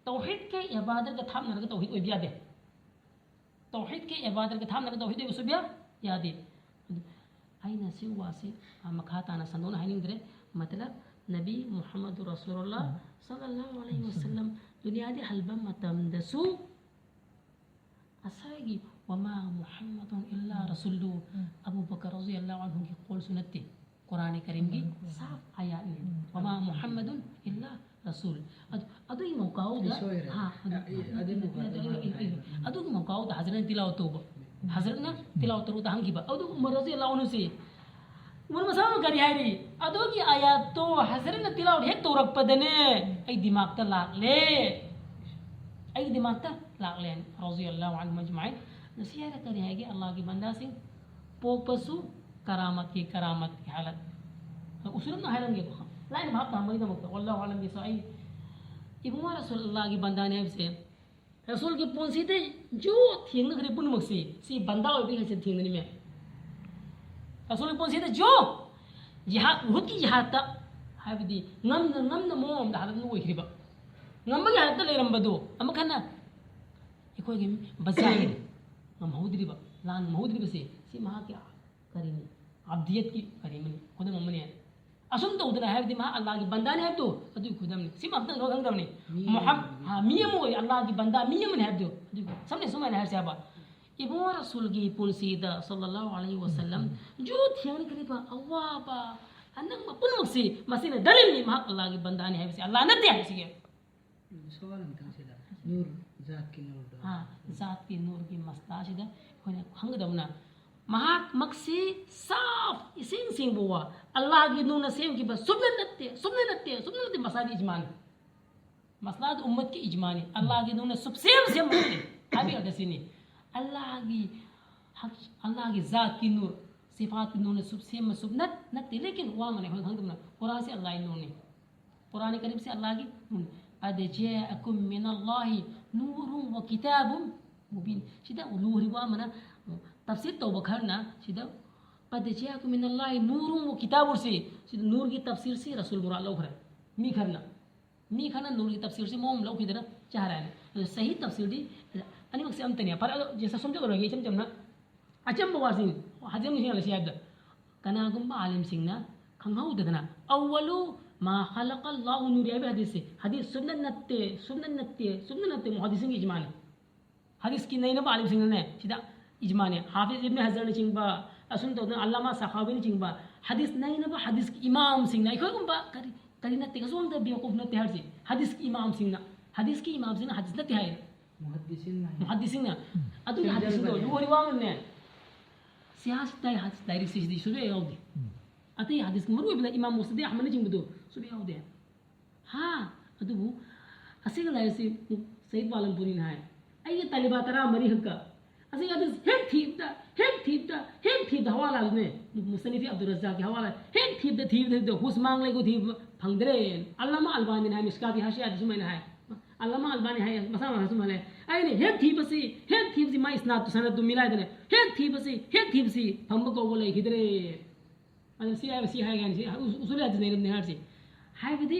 ꯇꯧꯍꯤꯗꯀ ꯏꯕꯥꯗꯠꯀ ꯊꯥꯞꯅꯔꯒ ꯇꯧꯍꯤꯗ ꯑꯣꯏꯕ ꯌꯥꯗꯦ꯫ ꯇꯧꯍꯤꯗꯀ ꯏꯕꯥꯗꯠꯀ ꯊꯥꯞꯅꯔꯒ ꯇꯧꯍꯤꯗ ꯑꯣꯏꯕ ꯁꯨꯡꯌꯥ ꯌꯥꯗꯦ꯫ ꯑꯗꯨ ꯑꯩꯅ ꯁꯤ ꯋꯥꯁꯤ, ꯑ, ꯃꯈꯥ ꯇꯥꯅ ꯁꯟꯗꯣꯛꯅ ꯍꯥꯏꯅꯤꯡꯗ꯭ꯔꯦ꯫ ꯃꯇꯂꯕ, ꯅꯕꯤ ꯃꯨꯍꯝꯃꯗꯨ ꯔꯁꯨꯂꯨꯜꯂꯥꯍ ꯎꯝ꯫ ꯁꯜꯂꯜꯂꯥꯍꯨ ꯑꯂꯩꯍꯤ ꯎꯝ꯫ ꯋꯁꯜꯂꯝ ꯗꯨꯅꯤꯌꯥꯗꯒꯤ ꯍꯜꯕ ꯃꯇꯝꯗꯁꯨ ꯉꯁꯥꯏꯒꯤ "ꯋꯃꯥ ꯃꯨꯍꯝꯃꯗꯨꯟ ꯏꯜꯂꯥ ꯎꯝ꯫ ꯔꯁꯨꯜꯂꯨ", ꯎꯝ꯫ ꯑꯕꯨ ꯕꯀꯔ ꯔꯗꯤꯌꯜꯂꯥꯍꯨ ꯑꯟꯍꯨꯒꯤ ꯀꯣꯜꯁꯨ ꯅꯠꯇꯦ, ꯀꯨꯔꯥꯟ ꯀꯔꯤꯝꯒꯤ ꯎꯝ꯫ ꯁꯥꯐ ꯑꯥꯌꯥꯠꯅꯤ꯫ ꯎꯝ꯫ "ꯋꯃꯥ ꯃꯨꯍꯝꯃꯗꯨꯟ ꯏꯜꯂꯥ ꯔꯁꯨꯜ"꯫ ꯑꯗꯨ, ꯑꯗꯨꯒꯤ ꯃꯧꯀꯥꯎꯗ, ꯁꯣꯏꯔꯦ꯫ ꯍꯥ, ꯑꯗꯨ, ꯑ, ꯑꯗꯨꯒꯤ ꯃꯧꯀꯥꯎꯗ ꯑꯗꯨꯒꯤ ꯃꯧꯀꯥꯎꯗ ꯍꯖꯔꯠꯅ ꯇꯤꯂꯥꯋꯠ ꯇꯧꯕ꯫ ꯍꯖꯔꯠꯅ ꯇꯤꯂꯥꯋꯠ ꯇꯧꯔꯨꯗ ꯍꯪꯈꯤꯕ꯫ ꯑꯗꯨ ꯎꯃꯔ ꯔꯗꯤꯌꯜꯂꯥꯍꯨ ꯑꯟꯍꯨꯁꯤ ꯎꯃꯔ ꯃꯁꯥꯃꯛ ꯀꯔꯤ ꯍꯥꯏꯔꯤ? ꯑꯗꯨꯒꯤ ꯑꯥꯌꯥꯠꯇꯣ ꯍꯖꯔꯠꯅ ꯇꯤꯂꯥꯎꯗ ꯍꯦꯛ ꯇꯧꯔꯛꯄꯗꯅꯦ, ꯑꯩ ꯗꯤꯃꯥꯛꯇ ꯂꯥꯛꯂꯦ, ꯑꯩꯒꯤ ꯗꯤꯃꯥꯛꯇ ꯂꯥꯛꯂꯦ, ꯔꯥꯗꯤꯌꯜꯂꯥꯍꯨ ꯑꯟꯍꯨꯝ ꯑꯖꯃꯥꯏꯟ꯫ ꯉꯁꯤ ꯍꯥꯏꯔ ꯀꯔꯤ ꯍꯥꯏꯒꯦ? ꯑꯜꯂꯥꯍꯒꯤ ꯕꯟꯗꯥꯁꯤꯡ ꯄꯣꯛꯄꯁꯨ ꯀꯔꯥꯃꯠꯀꯤ, ꯀꯔꯥꯃꯠꯀꯤ ꯍꯥꯂꯠ꯫ ꯎꯁꯨꯜ ꯑꯃ ꯍꯥꯏꯔꯝꯒꯦꯀꯣ, ꯂꯥꯏꯅ ꯚꯥꯞ ꯇꯥꯍꯟꯕꯒꯤꯗꯃꯛꯇ꯫ ꯋꯥꯜꯂꯥꯍꯨ ꯑꯥꯂꯝ ꯕꯤꯁꯋꯥꯕ꯫ ꯑꯩ ꯏꯕꯨꯡꯉꯣ ꯔꯁꯨꯜ ꯑꯜꯂꯥꯍꯒꯤ ꯕꯟꯗꯥꯅꯤ ꯍꯥꯏꯕꯁꯦ, ꯔꯁꯨꯜꯒꯤ ꯄꯨꯟꯁꯤꯗ ꯖꯣ ꯊꯦꯡꯅꯈ꯭ꯔꯦ ꯄꯨꯝꯅꯃꯛꯁꯦ꯫ ꯁꯤ ꯕꯟꯗꯥ ꯑꯣꯏꯕꯒꯤ ꯍꯥꯏꯁꯦ ꯊꯦꯡꯅꯅꯤꯃꯦ꯫ ꯔꯁꯨꯜꯒꯤ ꯄꯨꯟꯁꯤꯗ ꯖꯣ ꯖꯤꯍꯥꯗ, ꯎꯍꯨꯗꯀꯤ ꯖꯤꯍꯥꯗꯇ, ꯍꯥꯏꯕꯗꯤ ꯉꯝꯅ ꯉꯝꯅ ꯃꯑꯣꯡ ꯑꯃꯗ ꯍꯥꯂꯠ ꯑꯣꯏꯈ꯭ꯔꯤꯕ, ꯉꯝꯕꯒꯤ ꯍꯥꯂꯠꯇ ꯂꯩꯔꯝꯕꯗꯣ ꯑꯃꯨꯛ ꯍꯟꯅ ꯑꯩꯈꯣꯏꯒꯤ ꯕꯖꯥꯔ ꯉꯝꯍꯧꯗ꯭ꯔꯤꯕ, ꯂꯥꯟ ꯉꯝꯍꯧꯗ꯭ꯔꯤꯕꯁꯦ, ꯁꯤ ꯃꯍꯥꯛꯀꯤ ꯀꯔꯤꯅꯤ? ꯑꯕꯗꯤꯌꯠꯀꯤ ꯀꯔꯤ ꯑꯃꯅꯤ, ꯈꯨꯗꯝ ꯑꯃꯅꯤ꯫ ꯑꯁꯨꯝ ꯇꯧꯗꯅ ꯍꯥꯏꯕꯗꯤ ꯃꯍꯥꯛ ꯑꯜꯂꯥꯍꯒꯤ ꯕꯟꯗꯥꯅꯤ ꯍꯥꯏꯕꯗꯣ ꯑꯗꯨꯒꯤ ꯈꯨꯗꯝꯅꯤ꯫ ꯁꯤ ꯃꯍꯥꯛꯇꯪ ꯈꯪꯗꯕꯅꯤ꯫ ꯃꯤ ꯃꯨꯍꯝ-, ꯑꯃꯅꯤ꯫ ꯍꯥ, ꯃꯤ ꯑꯃ ꯑꯣꯏ, ꯑꯜꯂꯥꯍꯒꯤ ꯕꯟꯗꯥ ꯃꯤ ꯑꯃꯅꯤ ꯍꯥꯏꯕꯗꯣ꯫ ꯑꯗꯨꯒꯤ ꯁꯝꯅ ꯁꯨꯃꯥꯏꯅ ꯍꯥꯏꯔꯁꯦ ꯍꯥꯏꯕ, ꯏꯕꯨꯡꯉꯣ ꯔꯁꯨꯜꯒꯤ ꯄꯨꯟꯁꯤꯗ ꯁꯜꯂꯜꯂꯥꯍꯨ ꯑꯂꯩꯍꯤ ꯋꯁꯜꯂꯝ ꯖꯨ ꯊꯦꯡꯅꯈ꯭ꯔꯤꯕ ꯑꯋꯥꯕ, ꯑꯅꯪꯕ ꯄꯨꯝꯅꯃꯛꯁꯤ ꯃꯁꯤꯅ ꯗꯂꯤꯜꯅꯤ ꯃꯍꯥꯛ ꯑꯜꯂꯥꯍꯒꯤ ꯕꯟꯗꯥꯅꯤ ꯍꯥꯏꯕꯁꯤ, ꯑꯜꯂꯥꯍ ꯅꯠꯇꯦ ꯍꯥꯏꯕꯁꯤꯒꯤ꯫ ꯁꯋꯥꯜ ꯑꯃꯇꯪ ꯁꯤꯗ, ꯅꯨꯔ, ꯖꯥꯠꯀꯤ ꯅꯨꯔꯗꯣ꯫ ꯑꯥ, ꯖꯥꯠꯀꯤ ꯅꯨꯔꯒꯤ ꯃꯁꯂꯥꯁꯤꯗ ꯑꯩꯈꯣꯏꯅ ꯈꯪꯒꯗꯕꯅ, ꯃꯍꯥꯛꯃꯛꯁꯤ ꯁꯥꯐ, ꯏꯁꯦꯡ ꯁꯦꯡꯕ ꯋꯥ, ꯑꯜꯂꯥꯍꯒꯤ ꯅꯨꯔꯅ ꯁꯦꯝꯈꯤꯕ ꯁꯨꯞꯅ ꯅꯠꯇꯦ, ꯁꯨꯞꯅ ꯅꯠꯇꯦ, ꯁꯨꯞꯅ ꯅꯠꯇꯦ꯫ ꯃꯁꯂꯥꯗꯤ ꯏꯖꯃꯥꯅꯤ꯫ ꯃꯁꯂꯥꯗꯤ ꯎꯝꯃꯠꯀꯤ ꯏꯖꯃꯥꯅꯤ꯫ ꯑꯜꯂꯥꯍꯒꯤ ꯅꯨꯔꯅ ꯁꯨꯞꯁꯦꯝ ꯁꯦꯝꯕ ꯅꯠꯇꯦ ꯍꯥꯏꯕ ꯑꯗꯨ ꯁꯤꯅꯤ꯫ ꯑꯜꯂꯥꯍꯒꯤ ꯍꯛ-, ꯑꯜꯂꯥꯍꯒꯤ ꯖꯥꯠꯀꯤ ꯅꯨꯔ, ꯁꯤꯐꯥꯠꯀꯤ ꯅꯨꯔꯅ ꯁꯨꯞꯁꯦꯝꯕ ꯁꯨꯞꯅꯠ ꯅꯠꯇꯦ꯫ ꯂꯦꯀꯤꯟ ꯋꯥ ꯑꯃꯅ ꯑꯩꯈꯣꯏ ꯈꯪꯗꯕꯅ, ꯀꯨꯔꯥꯟꯁꯤ ꯑꯜꯂꯥꯍꯒꯤ ꯅꯨꯔꯅꯤ꯫ ꯀꯨꯔꯥꯟ ꯀꯔꯤꯝꯁꯤ ꯑꯜꯂꯥꯍꯒꯤ ꯅꯨꯔꯅꯤ꯫ "ꯀꯗ ꯖꯥꯑꯀꯨꯝ ꯃꯤꯅꯜꯂꯥꯍꯤ ꯅꯨꯔꯨꯟ ꯋ ꯀꯤꯇꯥꯕꯨꯟ ꯃꯨꯕꯤꯟ"꯫ ꯁꯤꯗ ꯂꯨꯔꯤꯕ ꯑꯃꯅ, ꯇꯐꯁꯤꯔ ꯇꯧꯕ ꯈꯔꯅ ꯁꯤꯗ "ꯀꯗ ꯖꯥꯑꯀꯨꯝ ꯃꯤꯅꯜꯂꯥꯍꯤ ꯅꯨꯔꯨꯟ ꯋ ꯀꯤꯇꯥꯕꯨꯟ"ꯁꯤ, ꯁꯤꯗ ꯅꯨꯔꯒꯤ ꯇꯐꯁꯤꯔꯁꯤ ꯔꯁꯨꯜ ꯃꯨꯔꯥꯗ ꯂꯧꯈ꯭ꯔꯦ꯫ ꯃꯤ ꯈꯔꯅ, ꯃꯤ ꯈꯔꯅ ꯅꯨꯔꯒꯤ ꯇꯐꯁꯤꯔꯁꯤ ꯃꯑꯣꯡ ꯑꯃ ꯂꯧꯈꯤꯗꯅ ꯆꯥꯔꯥꯅꯤ꯫ ꯑꯗꯨ ꯁꯍꯤ ꯇꯐꯁꯤꯔꯗꯤ ꯑꯅꯤꯃꯛꯁꯦ ꯑꯝꯇꯅꯦ꯫ ꯐꯔꯦ, ꯑꯗꯣ ꯖꯦꯁꯥ ꯁꯣꯝꯗ ꯂꯧꯔꯒꯦ, ꯏꯆꯝ ꯆꯝꯅ꯫ ꯑꯆꯝꯕ ꯋꯥꯁꯤꯡ, ꯍꯧꯖꯤꯛ ꯑꯃꯨꯛ ꯌꯦꯡꯍꯜꯂꯁꯤ ꯍꯥꯏꯕꯗ, ꯀꯅꯥꯒꯨꯝꯕ ꯑꯥꯂꯤꯝꯁꯤꯡꯅ ꯈꯪꯍꯧꯗꯗꯅ "ꯑꯋ꯭ꯋꯂꯨ ꯃꯥ ꯈꯂꯛꯀꯜꯂꯥꯍꯨ ꯅꯨꯔꯤ" ꯍꯥꯏꯕ ꯍꯗꯤꯁꯁꯦ, ꯍꯗꯤꯁ ꯁꯨꯞꯅ ꯅꯠꯇꯦ, ꯁꯨꯞꯅ ꯅꯠꯇꯦ, ꯁꯨꯞꯅ ꯅꯠꯇꯦ, ꯃꯨꯍꯗꯤꯁꯤꯡꯒꯤ ꯏꯖꯃꯥꯅꯤ꯫ ꯍꯗꯤꯁꯀꯤ ꯅꯩꯅꯕ ꯑꯥꯂꯤꯝꯁꯤꯡꯅꯅꯦ, ꯁꯤꯗ ꯏꯖꯃꯥꯅꯤ꯫ ꯍꯥꯐꯤꯖ ꯏꯕꯅ ꯍꯖꯔꯅꯆꯤꯡꯕ, ꯑꯁꯨꯝ ꯇꯧꯗꯅ ꯑꯜꯂꯥꯃꯥ ꯁꯈꯥꯋꯤꯅꯆꯤꯡꯕ, ꯍꯗꯤꯁ ꯅꯩꯅꯕ ꯍꯗꯤꯁꯀꯤ ꯏꯃꯥꯝꯁꯤꯡꯅ, ꯑꯩꯈꯣꯏꯒꯨꯝꯕ ꯀꯔꯤ, ꯀꯔꯤ ꯅꯠꯇꯦ, ꯀꯩꯁꯨ ꯈꯪꯗꯕ ꯕꯦꯋꯀꯨꯐ ꯅꯠꯇꯦ ꯍꯥꯏꯔꯤꯁꯦ꯫ ꯍꯗꯤꯁꯀꯤ ꯏꯃꯥꯝꯁꯤꯡꯅ, ꯍꯗꯤꯁꯀꯤ ꯏꯃꯥꯝꯁꯤꯡꯅ ꯍꯗꯤꯁ ꯅꯠꯇꯦ ꯍꯥꯏ꯫ ꯃꯨꯍꯗꯤꯁꯤꯟ ꯍꯥꯏ꯫ ꯃꯨꯍꯗꯤꯁꯤꯟꯅ꯫ ꯑꯗꯨꯒꯤ ꯁꯤꯟꯖꯔꯕꯅꯦ꯫ ꯍꯗꯤꯁꯁꯤꯡꯗꯣ ꯂꯨꯍꯣꯡ ꯋꯥꯡꯅꯅꯦ, ꯁꯤꯌꯥꯁꯤ ꯇꯥꯏ ꯍꯥꯏ ꯂꯥꯏꯔꯤꯛꯁꯤꯗꯤ ꯁꯨꯛꯌꯥ ꯌꯥꯎꯗꯦ꯫ ꯑꯇꯩ ꯍꯗꯤꯁ ꯃꯔꯨ ꯑꯣꯏꯕꯗ ꯏꯃꯥꯝ ꯃꯨꯁꯅꯗꯤ ꯑꯍꯃꯗꯅꯆꯤꯡꯕꯗꯣ ꯁꯨꯛꯌꯥ ꯌꯥꯎꯗꯦ꯫ ꯍꯥ, ꯑꯗꯨꯕꯨ ꯑꯁꯤꯒ ꯂꯥꯏꯔꯤꯛꯁꯤ ꯁꯌꯤꯗ ꯋꯥꯂꯝꯄꯨꯔꯤꯅ ꯍꯥꯏ, ꯑꯩꯒꯤ ꯇꯥꯂꯤꯕꯥ ꯇꯔꯥ ꯃꯔꯤ ꯈꯛꯀ ꯑꯁꯤꯒ ꯑꯗꯨ ꯍꯦꯛ ꯊꯤꯕꯗ, ꯍꯦꯛ ꯊꯤꯕꯗ, ꯍꯦꯛ ꯊꯤꯕꯗ ꯍꯋꯥ ꯂꯥꯜꯂꯤꯅꯦ꯫ ꯃꯨꯁꯅꯤꯐꯤ ꯑꯕꯗꯨꯜ ꯔꯖꯥꯛꯀꯤ ꯍꯋꯥ ꯂꯥꯜ ꯍꯦꯛ ꯊꯤꯕꯗ, ꯊꯤꯕꯗ, ꯊꯤꯕꯗ ꯍꯨꯁ ꯃꯥꯡ ꯂꯩꯒꯣ ꯊꯤꯕ ꯐꯪꯗ꯭ꯔꯦ꯫ ꯑꯜꯂꯥꯃꯥ ꯑꯜꯕꯥꯅꯤꯅ ꯍꯥꯏ, ꯃꯤꯁꯀꯥꯠꯀꯤ ꯍꯥꯁꯤꯌꯥꯗ ꯁꯨꯃꯥꯏꯅ ꯍꯥꯏ꯫ ꯑꯜꯂꯥꯃꯥ ꯑꯜꯕꯥꯅꯤ ꯍꯥꯏ, ꯃꯁꯥ ꯃꯁꯥ ꯁꯨꯃꯥꯏꯅ ꯍꯥꯏ꯫ ꯑꯩꯅ ꯍꯦꯛ ꯊꯤꯕꯁꯤ, ꯍꯦꯛ ꯊꯤꯕꯁꯤ, ꯃꯥ ꯏꯁꯅꯥꯗ ꯁꯅꯗ ꯃꯤꯂꯥꯏꯗꯅ ꯍꯦꯛ ꯊꯤꯕꯁꯤ, ꯍꯦꯛ ꯊꯤꯕꯁꯤ ꯐꯪꯕ ꯀꯧꯕ ꯂꯩꯈꯤꯗ꯭ꯔꯦ꯫ ꯑꯗꯨ ꯁꯤ ꯍꯥꯏꯕ, ꯁꯤ ꯍꯥꯏ ꯀꯥꯏꯅ ꯁꯤ ꯎꯁ-, ꯎꯁꯨꯂꯤ ꯍꯗꯤꯁ ꯂꯩꯔꯝꯅꯤ ꯍꯥꯏꯔꯁꯤ꯫ ꯍꯥꯏꯕꯗꯤ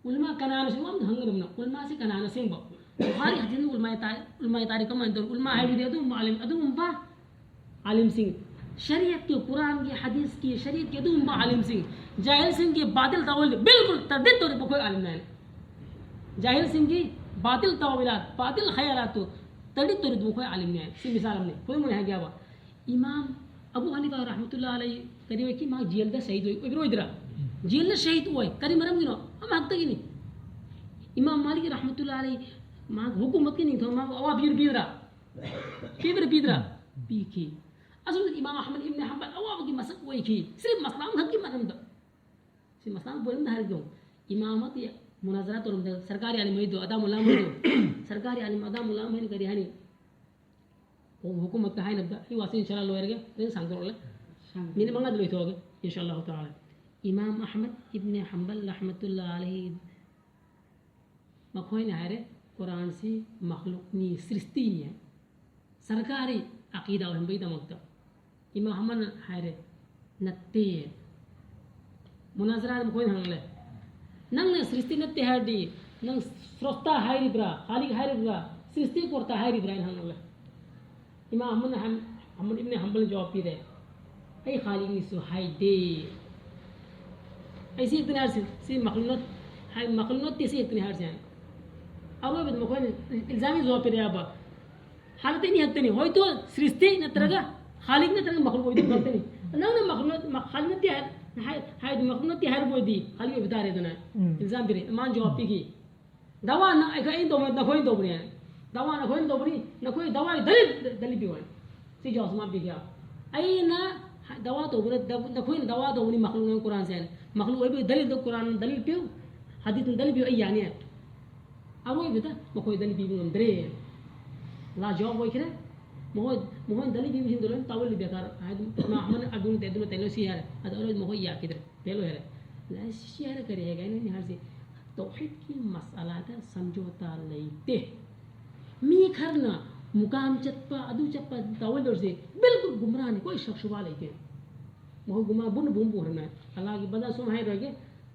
ꯎꯂꯃꯥ ꯀꯅꯥꯅꯣ ꯁꯤ ꯑꯃ ꯍꯪꯒꯗꯕꯅꯣ? ꯎꯂꯃꯥꯁꯤ ꯀꯅꯥꯅꯣ ꯑꯁꯦꯡꯕ? ꯕꯨꯈꯥꯔꯤ ꯍꯗꯤꯁ ꯎꯂꯃꯥ ꯇꯥꯔꯤ-, ꯎꯂꯃꯥ ꯇꯥꯔꯤꯈ ꯀꯃꯥꯏꯅ ꯇꯧꯔꯤ? ꯎꯂꯃꯥ ꯍꯥꯏꯕꯗꯤ ꯑꯗꯨꯒꯨꯝꯕ ꯑꯥꯂꯤꯝ, ꯑꯗꯨꯒꯨꯝꯕ ꯑꯥꯂꯤꯝꯁꯤꯡ, ꯁꯔꯤꯌꯠꯀꯤ, ꯀꯨꯔꯥꯟꯒꯤ, ꯍꯗꯤꯁꯀꯤ, ꯁꯔꯤꯌꯠꯀꯤ ꯑꯗꯨꯒꯨꯝꯕ ꯑꯥꯂꯤꯝꯁꯤꯡ, ꯖꯥꯍꯤꯜꯁꯤꯡꯒꯤ ꯕꯥꯇꯤꯜ ꯇꯥꯋꯤꯜꯗꯨ ꯕꯤꯜꯀꯨꯜ ꯇꯔꯗꯤꯠ ꯇꯧꯔꯤꯕ ꯑꯩꯈꯣꯏ ꯑꯥꯂꯤꯝꯅꯦ ꯍꯥꯏꯅ꯫ ꯖꯥꯍꯤꯜꯁꯤꯡꯒꯤ ꯕꯥꯇꯤꯜ ꯇꯥꯋꯤꯂꯥꯠ, ꯕꯥꯇꯤꯜ ꯈꯌꯥꯂꯥꯠꯇꯨ ꯇꯔꯗꯤꯠ ꯇꯧꯔꯤꯕ ꯑꯩꯈꯣꯏ ꯑꯥꯂꯤꯝꯅꯦ ꯍꯥꯏꯅ꯫ ꯁꯤ ꯃꯤꯁꯥꯜ ꯑꯃꯅꯤ꯫ ꯈꯨꯗꯝ ꯑꯣꯏꯅ ꯍꯥꯏꯒꯦ ꯍꯥꯏꯕ, ꯏꯃꯥꯝ ꯑꯕꯨ ꯍꯅꯤꯐꯥ ꯔꯍꯃꯇꯨꯜꯂꯥ ꯑꯂꯩ ꯀꯔꯤ ꯑꯣꯏꯈꯤ? ꯃꯥ ꯖꯦꯜꯗ ꯁꯍꯤꯗ ꯑꯣꯏ-, ꯑꯣꯏꯕꯤꯔꯣꯏꯗ꯭ꯔꯥ? ꯖꯦꯜꯗ ꯁꯍꯤꯗ ꯑꯣꯏ꯫ ꯀꯔꯤ ꯃꯔꯝꯒꯤꯅꯣ? ꯑꯃꯈꯛꯇꯒꯤꯅꯤ꯫ ꯏꯃꯥꯝ ꯃꯥꯂꯤꯛ ꯔꯍꯃꯇꯨꯜꯂꯥ ꯑꯂꯩ ꯃꯥ ꯍꯨꯀꯨꯃꯠꯀꯤ ꯅꯤꯡꯊꯧ ꯃꯥꯕꯨ ꯑꯋꯥꯕ ꯄꯤꯕꯤꯔ-, ꯄꯤꯗ꯭ꯔꯥ? ꯄꯤꯕꯤꯔ-, ꯄꯤꯗ꯭ꯔꯥ? ꯄꯤꯈꯤ꯫ ꯑꯁꯨꯝꯅ ꯏꯃꯥꯝ ꯑꯍꯃꯗ ꯏꯕꯅ ꯍꯝꯕꯜ ꯑꯋꯥꯕꯒꯤ ꯃꯁꯛ ꯑꯣꯏꯈꯤ꯫ ꯁꯤꯔꯐ ꯃꯁꯂꯥ ꯑꯃꯈꯛꯀꯤ ꯃꯔꯝꯗ꯫ ꯁꯤ ꯃꯁꯂꯥ ꯑꯃ ꯄꯣꯏꯟ ꯑꯃꯗ ꯍꯥꯏꯔꯒꯦ꯫ ꯏꯃꯥꯝ ꯑꯃꯗꯤ ꯃꯨꯅꯥꯖꯔꯥ ꯇꯧꯔꯝꯗ ꯁꯔꯀꯥꯔꯤ ꯑꯥꯂꯤꯝ ꯍꯩꯗꯣ, ꯑꯗꯥ ꯃꯨꯂꯥ ꯑꯃ ꯍꯩꯗꯣ꯫ ꯁꯔꯀꯥꯔꯤ ꯑꯥꯂꯤꯝ, ꯑꯗꯥ ꯃꯨꯂꯥ ꯑꯃ ꯍꯩꯅ ꯀꯔꯤ ꯍꯥꯏꯅꯤ? ꯍꯨ-, ꯍꯨꯀꯨꯃꯠꯇ ꯍꯥꯏꯅꯕꯗ ꯑꯩ ꯋꯥꯁꯤ ꯏꯟꯁꯥꯜꯂꯥ ꯂꯣꯏꯔꯒꯦ, ꯍꯣꯔꯦꯟ ꯁꯥꯡꯗꯣꯔꯛꯂꯦ꯫ ꯁꯥꯡꯗꯣꯔꯛꯂꯦ꯫ ꯃꯤꯅꯤꯠ ꯃꯉꯥꯗ ꯂꯣꯏꯊꯣꯛꯑꯒꯦ, ꯏꯟꯁꯥꯜꯂꯥꯍꯨ ꯇꯥꯂꯥ꯫ ꯏꯃꯥꯝ ꯑꯍꯃꯗ ꯏꯕꯅꯦ ꯍꯝꯕꯜ ꯔꯍꯃꯇꯨꯜꯂꯥ ꯑꯂꯩꯍꯤ ꯃꯈꯣꯏꯅ ꯍꯥꯏꯔꯦ, ꯀꯨꯔꯥꯟꯁꯤ ꯃꯈꯂꯨꯛꯅꯤ, ꯁ꯭ꯔꯤꯁꯇꯤꯅꯤ ꯍꯥꯏ꯫ ꯁꯔꯀꯥꯔꯤ ꯑꯀꯤꯗꯥ ꯑꯣꯏꯍꯟꯕꯒꯤꯗꯃꯛꯇ꯫ ꯏꯃꯥꯝ ꯑꯍꯃꯗꯅ ꯍꯥꯏꯔꯦ, ꯅꯠꯇꯦ꯫ ꯃꯨꯅꯥꯖꯔꯥꯗ ꯃꯈꯣꯏꯅ ꯍꯪꯂꯦ, ꯅꯪꯅ ꯁ꯭ꯔꯤꯁꯇꯤ ꯅꯠꯇꯦ ꯍꯥꯏꯔꯗꯤ, ꯅꯪ ꯁ꯭ꯔꯣꯁꯇꯥ ꯍꯥꯏꯔꯤꯕ꯭ꯔꯥ, ꯈꯥꯂꯤꯛ ꯍꯥꯏꯔꯤꯕ꯭ꯔꯥ, ꯁ꯭ꯔꯤꯁꯇꯤ ꯀꯣꯔꯇꯥ ꯍꯥꯏꯔꯤꯕ꯭ꯔꯥ ꯍꯥꯏꯅ ꯍꯪꯂꯦ꯫ ꯏꯃꯥꯝ ꯑꯍꯃꯗꯅ ꯍꯝ-, ꯑꯍꯃꯗ ꯏꯕꯅꯦ ꯍꯝꯕꯜꯅ ꯖꯋꯥꯕ ꯄꯤꯔꯦ, ꯑꯩ ꯈꯥꯂꯤꯛꯅꯤꯁꯨ ꯍꯥꯏꯗꯦ꯫ ꯑꯩ ꯁꯤ ꯈꯛꯇꯅꯤ ꯍꯥꯏꯔꯤꯁꯤ, ꯁꯤ ꯃꯈꯂꯨꯛ ꯅꯠ-, ꯍꯥꯏ, ꯃꯈꯂꯨꯛ ꯅꯠꯇꯦ, ꯁꯤ ꯈꯛꯇꯅꯤ ꯍꯥꯏꯔꯤꯁꯤ ꯍꯥꯏꯅ꯫ ꯑꯔꯣꯏꯕꯗ ꯃꯈꯣꯏꯅ ꯏꯜꯖꯥꯃꯤ ꯖꯋꯥꯕ ꯄꯤꯔꯛꯑꯦꯕ꯫ ꯍꯥꯂꯠ ꯑꯅꯤ ꯈꯛꯇꯅꯤ꯫ ꯍꯣꯏꯇꯣ ꯁ꯭ꯔꯤꯁꯇꯤ ꯅꯠꯇ꯭ꯔꯒ ꯈꯥꯂꯤꯛ ꯅꯠꯇ꯭ꯔꯒ ꯃꯈꯂꯨꯛ ꯑꯣꯏꯗꯧꯕ ꯉꯥꯛꯇꯅꯤ꯫ ꯅꯪꯅ ꯃꯈꯂꯨꯛ ꯅꯠ-, ꯃ-, ꯈꯥꯂꯤꯛ ꯅꯠꯇꯦ ꯍꯥꯏ-, ꯍꯥꯏ-, ꯍꯥꯏꯗꯤ ꯃꯈꯂꯨꯛ ꯅꯠꯇꯦ ꯍꯥꯏꯔꯕ ꯑꯣꯏꯗꯤ ꯈꯥꯂꯤꯛ ꯑꯣꯏꯕ ꯇꯥꯔꯦꯗꯅ꯫ ꯎꯝ꯫ ꯏꯜꯖꯥꯝ ꯄꯤꯔꯛꯑꯦ꯫ ꯃꯥꯅ ꯖꯋꯥꯕ ꯄꯤꯈꯤ꯫ ꯗꯥꯋꯥ ꯅꯪ ꯑꯩꯈꯣꯏ ꯑꯩꯅ ꯇꯧꯕ ꯅꯈꯣꯏꯅ ꯇꯧꯕꯅꯦ꯫ ꯗꯥꯋꯥ ꯅꯈꯣꯏꯅ ꯇꯧꯕꯅꯤ, ꯅꯈꯣꯏ ꯗꯥꯋꯥꯒꯤ ꯗꯂꯤꯜ, ꯗꯂꯤꯜ ꯄꯤꯌꯨ ꯍꯥꯏꯅ꯫ ꯁꯤ ꯖꯋꯥꯕꯁꯤ ꯃꯥ ꯄꯤꯈꯤ ꯍꯥꯏꯕ꯫ ꯑꯩꯅ ꯗꯋꯥ ꯇꯧꯕꯗ, ꯅꯈꯣꯏꯅ ꯗꯋꯥ ꯇꯧꯕꯅꯤ ꯃꯈꯂꯨꯛꯅ ꯀꯨꯔꯥꯟꯁꯦ ꯍꯥꯏꯅ꯫ ꯃꯈꯂꯨꯛ ꯑꯣꯏꯕꯒꯤ ꯗꯂꯤꯜꯗꯣ ꯀꯨꯔꯥꯟ ꯗꯂꯤꯜ ꯄꯤꯌꯨ, ꯍꯗꯤꯁꯅ ꯗꯂꯤꯜ ꯄꯤꯌꯨ, ꯑꯩ ꯌꯥꯅꯤ ꯍꯥꯏ꯫ ꯑꯔꯣꯏꯕꯗ ꯃꯈꯣꯏ ꯗꯂꯤꯜ ꯄꯤꯕ ꯉꯝꯗ꯭ꯔꯦ꯫ ꯂꯥ ꯖꯋꯥꯕ ꯑꯣꯏꯈ꯭ꯔꯦ꯫ ꯃꯈꯣꯏ, ꯃꯈꯣꯏꯅ ꯗꯂꯤꯜ ꯄꯤꯕꯁꯤꯡꯗꯣ ꯂꯣꯏꯅ ꯇꯥꯋꯤꯜ ꯕꯦꯀꯥꯔ ꯍꯥꯏꯗꯤ ꯏꯃꯥꯝ ꯑꯍꯃꯗ ꯑꯗꯨ ꯅꯠꯇꯦ, ꯑꯗꯨ ꯅꯠꯇꯦ, ꯂꯣꯏ ꯁꯤ ꯍꯥꯏꯔꯦ꯫ ꯑꯗꯣ ꯑꯔꯣꯏꯕꯗ ꯃꯈꯣꯏ ꯌꯥꯈꯤꯗ꯭ꯔꯦ, ꯐꯦꯜ ꯑꯣꯏꯔꯦ꯫ ꯂꯥꯏꯁꯤ ꯍꯥꯏꯔ ꯀꯔꯤ ꯍꯥꯏꯒꯦ? ꯑꯩꯅ ꯍꯥꯏꯁꯦ, ꯇꯧꯍꯤꯗꯀꯤ ꯃꯁꯥꯂꯥꯗ ꯁꯝꯖꯣꯇꯥ ꯂꯩꯇꯦ꯫ ꯃꯤ ꯈꯔꯅ ꯃꯨꯀꯥꯝ ꯆꯠꯄ, ꯑꯗꯨ ꯆꯠꯄ ꯇꯥꯋꯤꯜ ꯇꯧꯔꯤꯁꯦ ꯕꯤꯜꯀꯨꯜ ꯒꯨꯝꯔꯥꯅꯤ, ꯀꯣꯏ ꯁꯛ ꯁꯨꯕꯥ ꯂꯩꯇꯦ꯫ ꯃꯈꯣꯏ ꯒꯨꯝꯔꯥ ꯕꯨꯟ ꯕꯨꯟ ꯄꯨꯈ꯭ꯔꯅ ꯑꯜꯂꯥꯍꯒꯤ ꯕꯟꯗꯥ ꯁꯨꯝ ꯍꯥꯏꯔꯣꯏꯒꯦ,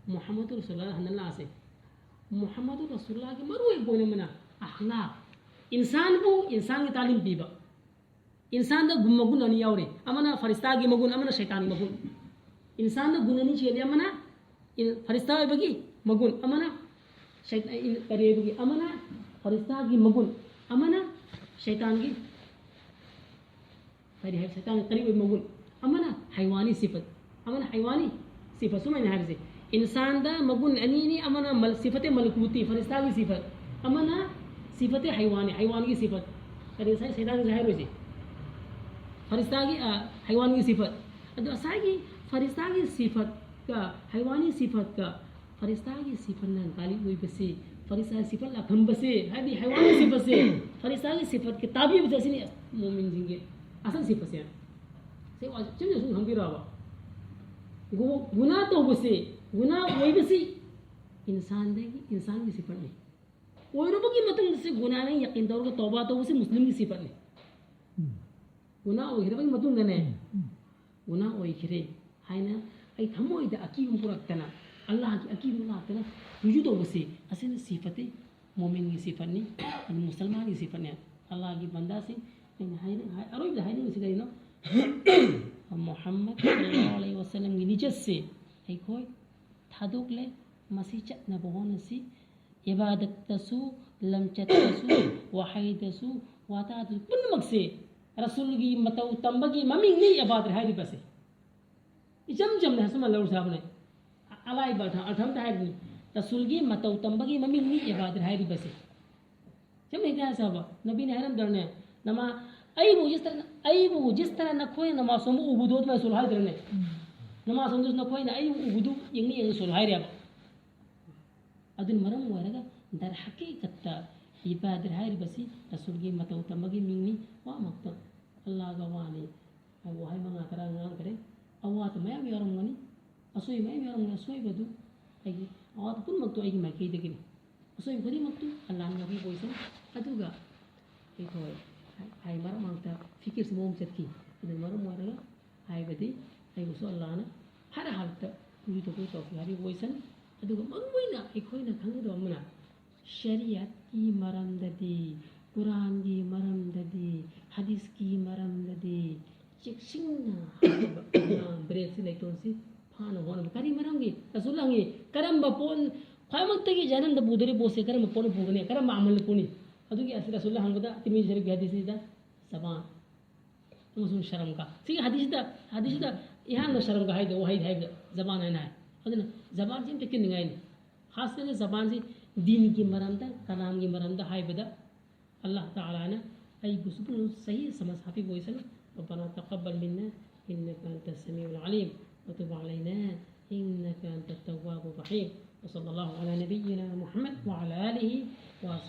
ꯃꯨꯍꯝꯃꯗꯨ ꯔꯁꯨꯜꯂꯥꯍ ꯍꯟꯅ ꯂꯥꯛꯑꯁꯦ꯫ ꯃꯨꯍꯝꯃꯗꯨ ꯔꯁꯨꯜꯂꯥꯍꯒꯤ ꯃꯔꯨ ꯑꯣꯏꯕ ꯄꯣꯏꯟ ꯑꯃꯅ ꯑꯈꯂꯥꯛ, ꯏꯟꯁꯥꯟꯕꯨ ꯏꯟꯁꯥꯟꯒꯤ ꯇꯥꯂꯤꯝ ꯄꯤꯕ꯫ ꯏꯟꯁꯥꯟꯗ ꯒꯨꯟ ꯃꯒꯨꯟ ꯑꯅꯤ ꯌꯥꯎꯔꯤ, ꯑꯃꯅ ꯐꯔꯤꯁꯇꯥꯒꯤ ꯃꯒꯨꯟ, ꯑꯃꯅ ꯁꯩꯇꯥꯟꯒꯤ ꯃꯒꯨꯟ꯫ ꯏꯟꯁꯥꯟꯗ ꯒꯨꯟ ꯑꯅꯤ ꯆꯦꯜꯂꯤ, ꯑꯃꯅ ꯏꯟ-, ꯐꯔꯤꯁꯇꯥ ꯑꯣꯏꯕꯒꯤ ꯃꯒꯨꯟ, ꯑꯃꯅ ꯁꯩ-, ꯏꯟ-, ꯀꯔꯤ ꯑꯣꯏꯕꯒꯤ, ꯑꯃꯅ ꯐꯔꯤꯁꯇꯥꯒꯤ ꯃꯒꯨꯟ, ꯑꯃꯅ ꯁꯩꯇꯥꯟꯒꯤ, ꯀꯔꯤ ꯍꯥꯏ, ꯁꯩꯇꯥꯟꯒꯤ ꯀꯔꯤ ꯑꯣꯏꯕ ꯃꯒꯨꯟ, ꯑꯃꯅ ꯍꯩꯋꯥꯅꯤ ꯁꯤꯐꯠ, ꯑꯃꯅ ꯍꯩꯋꯥꯅꯤ ꯁꯤꯐꯠ꯫ ꯁꯨꯃꯥꯏꯅ ꯍꯥꯏꯕꯁꯦ, ꯏꯟꯁꯥꯟꯗ ꯃꯒꯨꯟ ꯑꯅꯤꯅꯤ, ꯑꯃꯅ ꯃꯜ-, ꯁꯤꯐꯠꯇꯦ ꯃꯂꯀꯨꯇꯤ, ꯐꯔꯤꯁꯇꯥꯒꯤ ꯁꯤꯐꯠ, ꯑꯃꯅ ꯁꯤꯐꯠꯇꯦ ꯍꯩꯋꯥꯅꯤ, ꯍꯩꯋꯥꯟꯒꯤ ꯁꯤꯐꯠ꯫ ꯀꯔꯤ ꯉꯁꯥꯏ ꯁꯩꯇꯥꯟꯒꯤꯁꯦ ꯍꯥꯏꯔꯣꯏꯁꯦ? ꯐꯔꯤꯁꯇꯥꯒꯤ, ꯑ, ꯍꯩꯋꯥꯟꯒꯤ ꯁꯤꯐꯠ꯫ ꯑꯗꯣ ꯉꯁꯥꯏꯒꯤ ꯐꯔꯤꯁꯇꯥꯒꯤ ꯁꯤꯐꯠꯀ ꯍꯩꯋꯥꯅꯤ ꯁꯤꯐꯠꯀ, ꯐꯔꯤꯁꯇꯥꯒꯤ ꯁꯤꯐꯠꯅ ꯒꯥꯂꯤꯕ ꯑꯣꯏꯕꯁꯤ, ꯐꯔꯤꯁꯇꯥꯒꯤ ꯁꯤꯐꯠ ꯂꯥꯛꯈꯝꯕꯁꯦ, ꯍꯥꯏꯗꯤ ꯍꯩꯋꯥꯅꯤ ꯁꯤꯐꯠꯁꯦ, ꯐꯔꯤꯁꯇꯥꯒꯤ ꯁꯤꯐꯠꯀꯤ ꯇꯥꯕꯤꯕꯁꯦ, ꯑꯁꯤꯅꯤ ꯃꯣꯃꯤꯟꯁꯤꯡꯒꯤ ꯑꯁꯜ ꯁꯤꯐꯠꯁꯦ꯫ ꯁꯤ ꯋꯥꯁꯦ ꯆꯨꯝꯅ ꯁꯨꯝ ꯈꯪꯕꯤꯔꯛꯑꯕ? ꯒꯨ-, ꯒꯨꯅꯥ ꯇꯧꯕꯁꯤ, ꯒꯨꯅꯥ ꯑꯣꯏꯕꯁꯤ ꯏꯟꯁꯥꯟꯗꯒꯤ, ꯏꯟꯁꯥꯟꯒꯤ ꯁꯤꯐꯠꯅꯤ꯫ ꯑꯣꯏꯔꯕꯒꯤ ꯃꯇꯨꯡꯗ ꯁꯤ ꯒꯨꯅꯥꯅ ꯌꯥꯀꯤꯟ ꯇꯧꯔꯒ ꯇꯧꯕꯥ ꯇꯧꯕꯁꯤ ꯃꯨꯁꯂꯤꯝꯒꯤ ꯁꯤꯐꯠꯅꯤ꯫ ꯎꯝ꯫ ꯒꯨꯅꯥ ꯑꯣꯏꯈ꯭ꯔꯕꯒꯤ ꯃꯇꯨꯡꯗꯅꯦ, ꯎꯝ, ꯎꯝ꯫ ꯒꯨꯅꯥ ꯑꯣꯏꯈ꯭ꯔꯦ ꯍꯥꯏꯅ ꯑꯩ ꯊꯃꯣꯏꯗ ꯑꯀꯤꯕ ꯄꯨꯔꯛꯇꯅ, ꯑꯜꯂꯥꯍꯒꯤ ꯑꯀꯤꯕ ꯂꯥꯛꯇꯅ ꯔꯨꯖꯨ ꯇꯧꯕꯁꯤ, ꯑꯁꯤꯅ ꯁꯤꯐꯠꯇꯤ ꯃꯣꯃꯤꯟꯒꯤ ꯁꯤꯐꯠꯅꯤ, ꯑꯗꯨ ꯃꯨꯁꯜꯃꯥꯟꯒꯤ ꯁꯤꯐꯠꯅꯤ꯫ ꯑꯜꯂꯥꯍꯒꯤ ꯕꯟꯗꯥꯁꯤꯡ, ꯑꯩꯅ ꯍꯥꯏꯅ-, ꯍꯥꯏ-, ꯑꯔꯣꯏꯕꯗ ꯍꯥꯏꯅꯤꯡꯉꯤꯁꯤ ꯀꯔꯤꯅꯣ? ꯃꯨꯍꯝꯃꯗ ꯁꯜꯂꯜꯂꯥꯍꯨ ꯑꯂꯩꯍꯤ ꯋꯁꯜꯂꯝꯒꯤ ꯂꯤꯆꯠꯁꯦ ꯑꯩꯈꯣꯏ ꯊꯥꯗꯣꯛꯂꯦ, ꯃꯁꯤ ꯆꯠꯅꯕ ꯍꯣꯠꯅꯁꯤ꯫ ꯏꯕꯥꯗꯠꯇꯁꯨ, ꯂꯝꯆꯠꯇꯁꯨ, ꯋꯥꯍꯩꯗꯁꯨ, ꯋꯥꯇꯥꯗꯁꯨ ꯄꯨꯝꯅꯃꯛꯁꯦ ꯔꯁꯨꯜꯒꯤ ꯃꯇꯧ ꯇꯝꯕꯒꯤ ꯃꯃꯤꯡꯅꯤ ꯏꯕꯥꯗꯠ ꯍꯥꯏꯔꯤꯕꯁꯦ꯫ ꯏꯆꯝ ꯆꯝꯅ ꯁꯨꯃꯥꯏꯅ ꯂꯧꯔꯁꯤ ꯍꯥꯏꯕꯅꯦ꯫ ꯑ-, ꯑꯂꯥꯏꯕ ꯑꯔꯊ, ꯑꯔꯊ ꯑꯝꯇ ꯍꯥꯏꯕꯅꯤ꯫ ꯔꯁꯨꯜꯒꯤ ꯃꯇꯧ ꯇꯝꯕꯒꯤ ꯃꯃꯤꯡꯅꯤ ꯏꯕꯥꯗꯠ ꯍꯥꯏꯔꯤꯕꯁꯦ꯫ ꯁꯝꯅ ꯍꯦꯛꯇ ꯍꯥꯏꯔꯁꯤ ꯍꯥꯏꯕ, ꯅꯕꯤꯅ ꯍꯥꯏꯔꯝꯗ꯭ꯔꯅꯦ? ꯅꯃꯥ-, ꯑꯩꯕꯨ ꯖꯤꯁꯇꯔꯅ ꯑꯩꯕꯨ ꯖꯤꯁꯇꯔ ꯅꯈꯣꯏꯅ ꯅꯃꯥꯖ ꯁꯣꯟꯕ ꯎꯕꯗꯣ ꯑꯗꯨꯃꯥꯏꯅ ꯁꯣꯜꯂꯨ ꯍꯥꯏꯗ꯭ꯔꯅꯦ? ꯅꯃꯥꯖ ꯁꯣꯟꯕꯗꯨꯁꯨ ꯅꯈꯣꯏꯅ ꯑꯩꯕꯨ ꯎꯕꯗꯨ ꯌꯦꯡꯅꯤ ꯌꯦꯡꯅꯤ ꯁꯣꯜꯂꯨ ꯍꯥꯏꯔꯦꯕ꯫ ꯑꯗꯨꯅ ꯃꯔꯝ ꯑꯣꯏꯔꯒ ꯗꯔ ꯍꯀꯤꯀꯠꯇ ꯏꯕꯥꯗꯠ ꯍꯥꯏꯔꯤꯕꯁꯤ ꯔꯁꯨꯜꯒꯤ ꯃꯇꯧ ꯇꯝꯕꯒꯤ ꯃꯤꯡꯅꯤ꯫ ꯋꯥꯃꯛꯇ ꯑꯜꯂꯥꯍꯒ ꯋꯥꯅꯤ꯫ ꯋꯥꯍꯩ ꯃꯉꯥ ꯇꯔꯥ ꯉꯥꯡꯈ꯭ꯔꯦ꯫ ꯑꯋꯥꯠꯄ ꯃꯌꯥꯝ ꯌꯥꯎꯔꯝꯒꯅꯤ, ꯑꯁꯣꯏꯕ ꯃꯌꯥꯝ ꯌꯥꯎꯔꯝꯒꯅꯤ꯫ ꯑꯁꯣꯏꯕꯗꯨ ꯑꯩꯒꯤ, ꯑꯋꯥꯠꯄ ꯄꯨꯝꯅꯃꯛꯇꯨ ꯑꯩꯒꯤ ꯃꯥꯏꯀꯩꯗꯒꯤꯅꯤ꯫ ꯑꯁꯣꯏꯕ ꯈꯨꯗꯤꯡꯃꯛꯇꯨ ꯑꯜꯂꯥꯍꯅ ꯉꯥꯛꯄꯤꯕ ꯑꯣꯏꯁꯅꯨ꯫ ꯑꯗꯨꯒ ꯑꯩꯈꯣꯏ ꯍꯥꯏ ꯃꯔꯛ ꯃꯔꯛꯇ ꯐꯤꯀꯤꯔꯁꯤ ꯃꯑꯣꯡ ꯆꯠꯈꯤ꯫ ꯑꯗꯨꯅ ꯃꯔꯝ ꯑꯣꯏꯔꯒ ꯍꯥꯏꯕꯗꯤ ꯑꯩꯕꯨꯁꯨ ꯑꯜꯂꯥꯍꯅ ꯍꯔ ꯍꯥꯜꯇ ꯀꯨꯏꯗ ꯀꯨꯏ ꯇꯧꯈꯤ ꯍꯥꯏꯕꯤꯕ ꯑꯣꯏꯁꯅꯨ꯫ ꯑꯗꯨꯒ ꯃꯔꯨꯑꯣꯏꯅ ꯑꯩꯈꯣꯏꯅ ꯈꯪꯒꯗꯕ ꯑꯃꯅ, ꯁꯔꯤꯌꯠꯀꯤ ꯃꯔꯝꯗꯗꯤ, ꯀꯨꯔꯥꯟꯒꯤ ꯃꯔꯝꯗꯗꯤ, ꯍꯗꯤꯁꯀꯤ ꯃꯔꯝꯗꯗꯤ ꯆꯦꯛꯁꯤꯟꯅ ꯍꯥꯏꯕ ꯕ꯭ꯔꯦꯛꯁꯤ ꯂꯩꯇꯣꯟꯁꯤ ꯐꯥꯅ ꯍꯣꯠꯅꯕ꯫ ꯀꯔꯤ ꯃꯔꯝꯒꯤ? ꯔꯁꯨꯜ ꯍꯪꯉꯤ, "ꯀꯔꯝꯕ ꯄꯣꯠ ꯈ꯭ꯋꯥꯏꯃꯛꯇꯒꯤ ꯖꯍꯟꯅꯝꯗ ꯄꯨꯗꯣꯔꯤꯕ ꯄꯣꯠꯁꯦ ꯀꯔꯝꯕ ꯄꯣꯠꯅ ꯄꯨꯒꯅꯤ? ꯀꯔꯝꯕ ꯑꯃꯜꯅ ꯄꯨꯅꯤ?" ꯑꯗꯨꯒꯤ ꯑꯁꯤ ꯔꯁꯨꯜꯅ ꯍꯪꯕꯗ ꯇꯤꯔꯃꯤꯖꯤ ꯁꯔꯤꯐꯀꯤ ꯍꯗꯤꯁꯁꯤꯗ ꯖꯕꯥꯟ ꯑꯃꯁꯨꯡ ꯁꯔꯝꯒ꯫ ꯁꯤꯒꯤ ꯍꯗꯤꯁꯁꯤꯗ, ꯍꯗꯤꯁꯁꯤꯗ ꯏꯍꯥꯟꯕ ꯁꯔꯝꯒ ꯍꯥꯏꯗꯣ ꯋꯥꯍꯩꯗ ꯍꯥꯏꯕꯗ ꯖꯕꯥꯟ ꯍꯥꯏꯅ ꯍꯥꯏ꯫ ꯑꯗꯨꯅ ꯖꯕꯥꯟꯁꯤ ꯑꯝꯇ ꯀꯤꯅꯤꯡꯉꯥꯏꯅꯤ꯫ ꯈꯥꯁꯇꯅ ꯖꯕꯥꯟꯁꯤ ꯗꯤꯟꯒꯤ ꯃꯔꯝꯗ, ꯀꯂꯥꯝꯒꯤ ꯃꯔꯝꯗ ꯍꯥꯏꯕꯗ ꯑꯜꯂꯥꯍ ꯇꯥꯂꯥꯅ ꯑꯩꯕꯨꯁꯨ ꯄꯨꯝꯅꯃꯛ ꯁꯍꯤ ꯁꯃꯖ ꯍꯥꯞꯄꯤꯕ ꯑꯣꯏꯁꯅꯨ꯫ ربنا تقبل منا إنك أنت السميع العليم وتب علينا إنك أنت التواب الرحيم. وصلى الله على نبينا محمد وعلى آله وأصحابه.